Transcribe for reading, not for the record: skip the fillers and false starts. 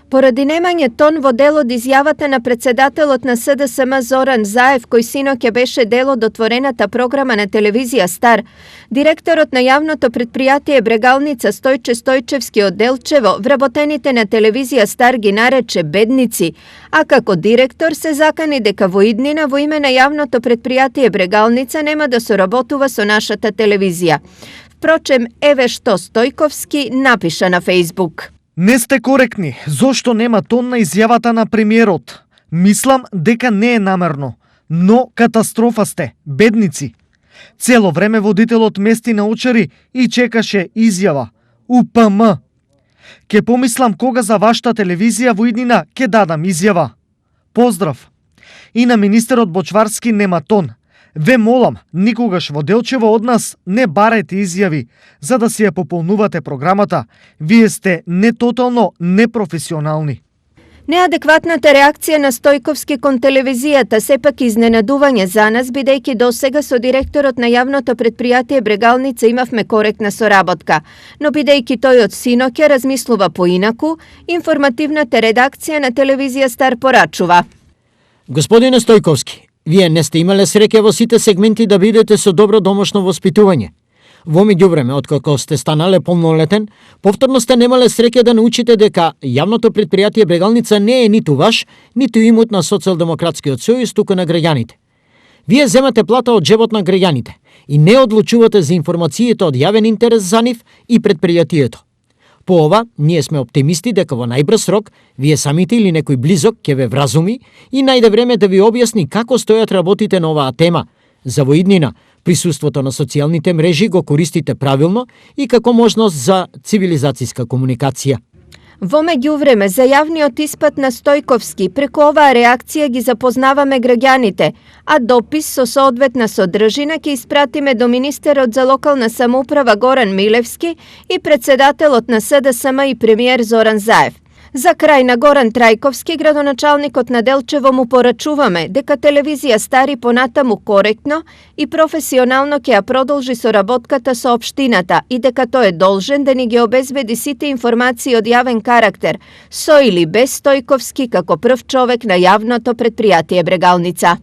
Поради немање тон во дел од изјавата на председателот на СДСМ Зоран Заев, кој синоќа беше дел од отворената програма на телевизија Стар, директорот на јавното претпријатие Брегалница Стојче Стојчевски од Делчево вработените на телевизија Стар ги нарече бедници, а како директор се закани дека во иднина во име на јавното претпријатие Брегалница нема да соработува со нашата телевизија. Впрочем, еве што Стојковски напиша на Фејсбук. Не сте коректни. Зошто нема тон на изјавата на премиерот? Мислам дека не е намерно, но катастрофа сте, бедници. Цело време водителот мести на очари и чекаше изјава. УПМ. Ке помислам кога за вашата телевизија во иднина ке дадам изјава. Поздрав. И на министерот Бочварски нема тон. Ве молам, никогаш во Делчево од нас не барете изјави, за да си ја пополнувате програмата. Вие сте нетотално непрофесионални. Неадекватната реакција на Стојковски кон телевизијата сепак изненадување за нас, бидејќи досега со директорот на јавното претпријатие Брегалница имавме коректна соработка. Но бидејќи тој од синоќа размислува поинаку, информативната редакција на телевизија Стар порачува. Господине Стојковски, вие не сте имале среќа во сите сегменти да бидете со добро домашно воспитување. Во меѓувреме, откако сте станале полнолетен, повторно сте немале среќа да научите дека јавното претпријатие Брегалница не е ниту ваш, ниту имот на Социјалдемократскиот сојуз, туку на граѓаните. Вие земате плата од джебот на граѓаните и не одлучувате за информациите од јавен интерес за нив и предпријатието. По ова, ние сме оптимисти дека во најбрз рок, вие самите или некој близок ќе ве вразуми и најде време да ви објасни како стојат работите на оваа тема. За во иднина, присуството на социјалните мрежи го користите правилно и како можност за цивилизацијска комуникација. Во меѓувреме, за јавниот испад на Стојковски, преку оваа реакција ги запознаваме граѓаните, а допис со соодветна содржина ќе испратиме до министерот за локална самоуправа Горан Милевски и председателот на СДСМ и премиер Зоран Заев. За крај на Горан Трајковски, градоначалникот на Делчево му порачуваме дека телевизија Стари понатаму коректно и професионално ќе ја продолжи соработката со општината и дека тој е должен да ни ги обезбеди сите информации од јавен карактер, со или без Стојковски како прв човек на јавното претпријатие Брегалница.